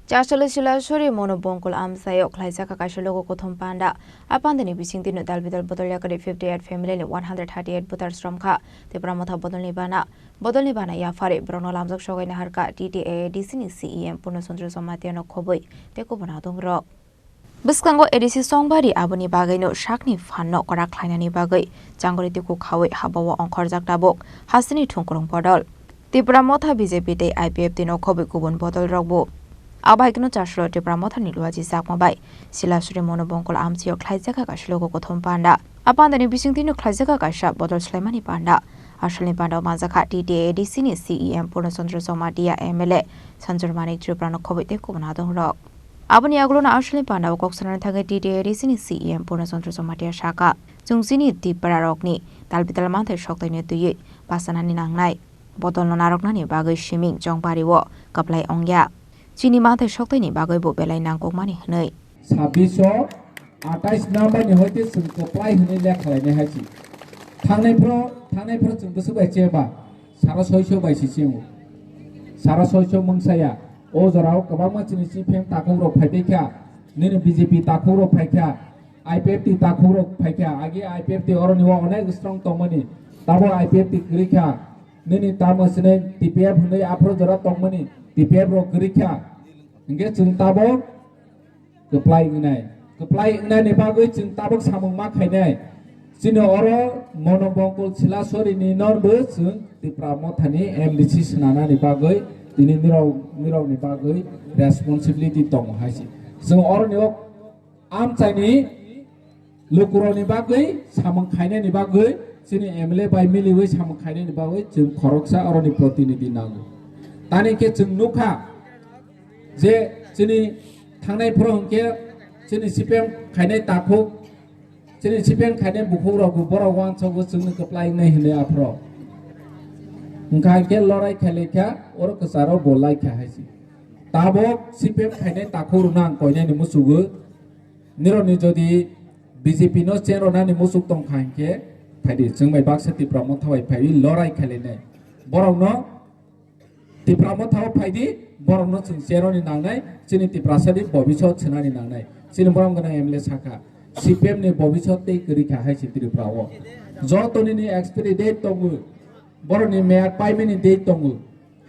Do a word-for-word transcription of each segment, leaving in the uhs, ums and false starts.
Chasalo Silasori Mono Bongkol amchaio khlaijak kha kaisa logo kothom panda. A pandani bisingtwi no dal bidal bodol yakarwi fifty eight family ni one hundred thirty eight voters romkha. Tipra Motha bodolni bana, bodolni bana yapharwi borokno lamjak sogai naharkha T T A A D C ni C E M Purno Chandra Jamatia no khobwi tei kubun adongrok. Bwskango A D C chongbari aboni bagwino sakni phanno kwrak khlainani bagwi changori tuku khaui habao ongkhorjak tabuk hasteni thungkurung bodol. Tipra Motha B J P tei I P F T no khobwi kubun bodolrokbo. Abo hai kheno Chasalo Tipra Mothani Luaji Chakma bai Silasuri Mono Bongkol amchaio khlaijak kha kaisa logo kothom panda. A pandani bisingtwino khlaijak kha kaisa bodol swlaimani panda. Asalni panda manjakha T T A A D C ni C E M Purno Chandra Jamatia, M L A Sanjur Manik Tripura no khobwi tei kubun adongrok. Aboni agulono asalni pandao kok sanani thangwi T T A A D C ni C E M Purno Chandra Jamatia sakha, chwng chini Tiprarokni talbital manthai soktaino twiwi bachanani nangnai. Bodolno narwknani bagwi siming chongbario kwplai wngya. Chini manthai soktaini bagwibo belai nangkukmani hwnwi. Sabbish o atais number ni hoite chwng kwplai hwnwi lekha lainai hai se. Thangnai phro, thangnai phro chwng bwswk bai cheba, sara soiso bai se chengo. Sara soiso mungsa ya. O jorao kwbangma chini C P M takhuk rok phai tei kha, nini B J P takhuk rok phai kha, I P F T takhuk rok phai kha, agi I P F T oroni o onek strong tongmani, tabo I P F T kwrwi kha, nini tamo sini T P F hwnwi aphro jora tongmani, T P F rok kwrwi kha, hwnkhe chwng tabok kwplai wngnai. Kwplai wngnani bagwi chwng tabok samung ma khainai. Chini oro Mono Bongkol Silasori ni norbo chwng Tipra Mothani M D C swnanani bagwi tini nirok, nirokni bagwi responsibility tongo hai se. Chwng oroni o amchaini lukurokni bagwi samung khainani bagwi chini M L A bai miliwi samung khainani bagwi chwng khoroksa oroni protinidhi nango. Tani khe chwng nukha je chini thangnai phoro hwnkhe chini C P M khainai takhuk, chini C P M khainai bukhukrokbo borok uansukgo chwngno kwplai wngnai hwnwi aphro. Hwnkha hwnkhe lorai khailai kha, oro kwcharo bo lai kha hai se. Tabok C P M khainai takhukrokno ang koinani muchugo. Nirokni jodi B J P no chen rwnani muchuk tong kha hwnkhe, phaidi chwng bai baksa Tipra Motha bai phaiwi lorai khailainai. Borokno Tipra Motha o phaidi, borokno chwng chen rwni nangnai, chini Tiprasani bobisot swnani nangnai. Chini borom gwnang M L A sakha, C P M ni bobisot tei kwrwi kha hai se Tripura o. Joto nini expiry date tongo, borokni meyak paimani date tongo.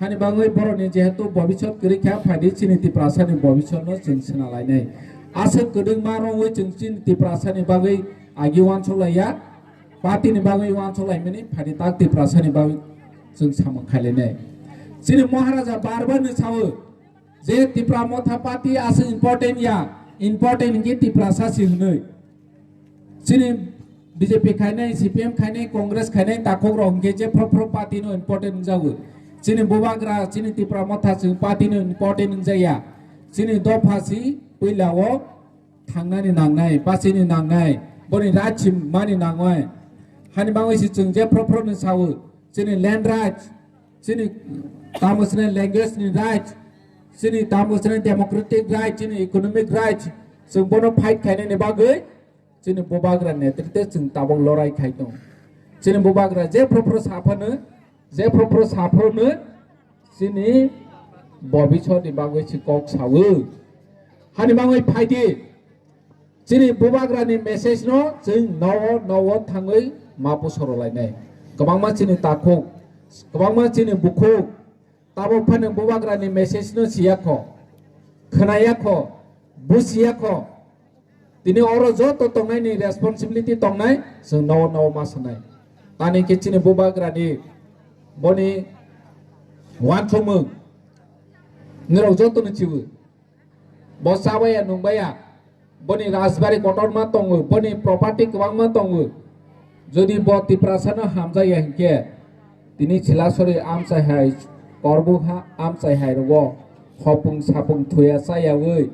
Hani bagwi borokni jehetu bobisot kwrwi kha, phaidi chini Tiprasani bobisotno chwng swnalainai. Aswk kwdwngma rwui chwng chini Tiprasani bagwi agi uansuk laiya, party ni bagwi uansuk laimani, phaidi tak Tiprasani bagwi chwng samung khailainai. Chini Maharaja bar bar ni sawo je Tipra Motha party aswk important ya, important hinkhe Tiprasa si hwnwi. Chini B J P khainai, C P M khainai, Congress khainai takhuk rok hinkhe je phro phro party no important wngjago. Chini bubagra, chini Tipra Motha chwng party no important wngjaya. Chini dopha si puila o thangnani nangnai, bachini nangnai, boni right si mani nangnai. Hani bagwi si chwng je phro phro no sawo, chini land right, chini tamo sini language ni right, chini tamo sini democratic right, chini economic right, chwng bono fight khainani bagwi chini bubagra netrite chwng tabok lorai khai tongo. Chini bubagra je phro phro saphano, je phro phro saphano chini bobisotni bagwi si kok sawo. Hani bagwi phaidi, chini bubagrani message no chwng nowo nowo thangwi ma pusoro lainai. Kwbangma chini takhuk, kwbangma chini bukhuk, tabok phano bubagrani message no siya kho, khwnaya kho, busiya kho. Tini oro joto tongnaini responsibility tongnai, chwng nowo nowo ma sanai. Tani khe chini bubagrani boni uansukmung nirok jotono chibo. Bo chabaya nungbaya, boni rajbari kotorma tongo, boni property kwbangma tongo. Jodi bo Tiprasano hamjakya hinkhe, tini Silasori amchai hai, Korbukha amchai hai rogo hopung sapung thuya chayawi,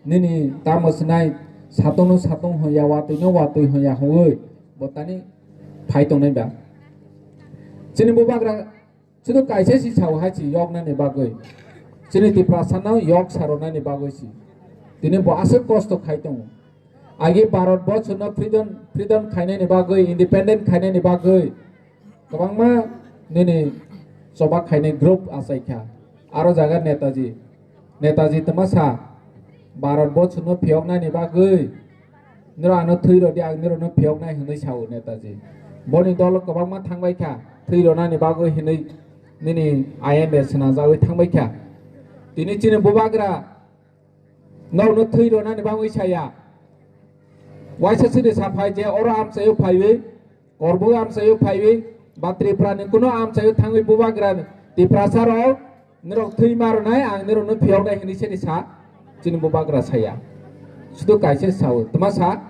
nini tamo sinai satungno satung hoya, watwino watwi hoya hwnwi bo tani phai tongnai ba. Chini bubagra Chwng kaisa si sao hai si yoknani bagwi. Chini Tiprasano yok saronani bagwi si. Tini bo aswk kosto khai tongo. Agi Bharat borshono freedom, freedom khainani bagwi, independent khainani bagwi kwbangma nini choba khainai group achai kha. Aro jaga Netaji. Netaji twmasa Bharat borshono phiyoknani bagwi niro ano thwi rodi, ang nirokno phiyoknai hwnwi sao Netaji. Boni dolo kwbangma thangbai kha, thwi ronani bagwi hwnwi nini I M A swnajagwi thangbai kha. Tini chini bubagra norokno thwi ronani bagwi saya. Waisa sini saphai je oro amchaio phaiwi, Korbu amchaio phaiwi, ba Tripura ni kuno amchaio thangwi bubagra Tiprasa rok nirok thwi ma ronai, ang nirokno phiyoknai hwnwi sini sa, chini bubagra saya. Sudu kaisa sao, twmasa,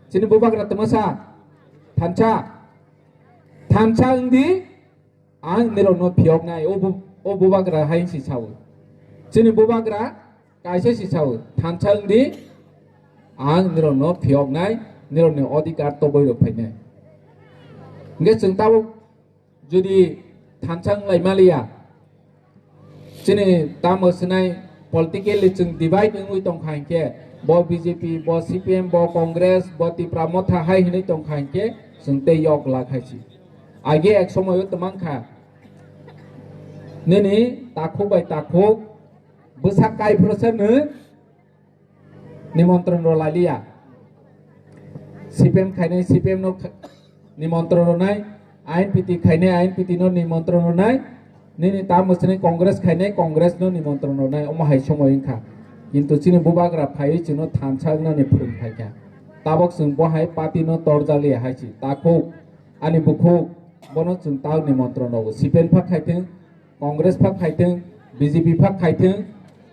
chini bubagra twmasa, thansa, thansa wngdi, ang nirokno phiyoknai, o bu-, o bubagra hai si sao. Chini bubagra kaisa si sao, thansa wngdi, ang nirokno phiyoknai, nirokni odhikar toboi rok phainai. Hingke chwng tabuk jodi thansa wnglai maliya, chini tamo swnai politically chwng divide wngwi tongkha hinkhe, bo B J P, bo C P M, bo Congress, bo Tipra Motha hai hinwi tongkha hinkhe, chwng tei yok glak hai si. Age ek somoyo twmang kha, nini takhuk bai takhuk bwsak kaiphuru se nwng nimontron rw lailiya. C P M khainai C P M no kha-, nimontron rwnai, I N P T khainai I N P T no nimontron rwnai, nini tamo sini Congress khainai Congress no nimontron rwnai, omo hai somoi wngkha. Kintu chini bubagra phaiwi chwngno thansa wngnani phwrwng phaikha. Tabok chwng bo hai party no torjaliya hai si, takhuk, ani bukhuk, bono chwng tak nimontron rwo. C P M phak khaithwng, Congress phak khaithwng, B J P phak khaithwng,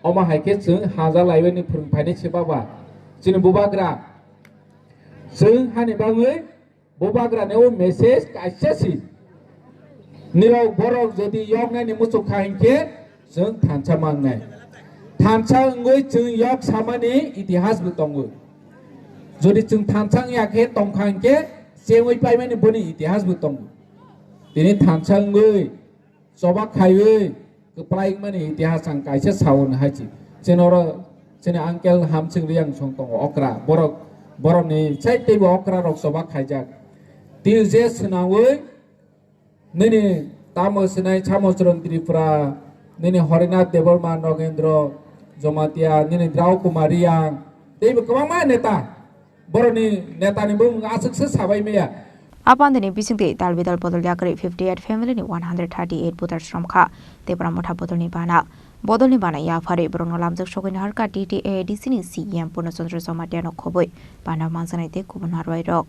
omo hai khe chwng haja laiwi ni phwrwng phainai se baba. Chini bubagra, chwng hani bagwi bubagra ni o message kaisa si. Nirok borok jodi yoknai ni muchuk kha hinkhe chwng thansa mangnai. Thansa wngwi chwng yok samani itihas bo tongo. Jodi chwng thansa wngya khe tongkha hinkhe chengwi paimani boni itihas bo tongo. Tini thansa wngwi choba khaiwi kwplai wngmani itihas ang kaisa sao hai si. Chini oro chini uncle Hamsing Riang song tongo okra. Borok, borokni sai teibo okra rok choba khaijak. Tini je swnamwi nini tamo swnai Samochron Tripura, nini Horinath Debbarma, Nogendro Jomatia, nini Drau Kumar Riang, teibo kwbangma neta. Borokni netani bumung aswkse sabai maya. A pandini bisingtwi dal bidal bodol yakarwi fifty eight family ni one hundred thirty eight voters romkha. Tipra Motha bodolni bana. Bodolni bana yapharwi borokno lamjak sogwi naharkha T T A A D C ni C E M Purno Chandra Jamatia no khobwi bana manjaknai tei kubun harwai rok.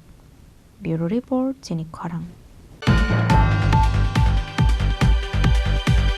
Bureau Report, Chini Khorang.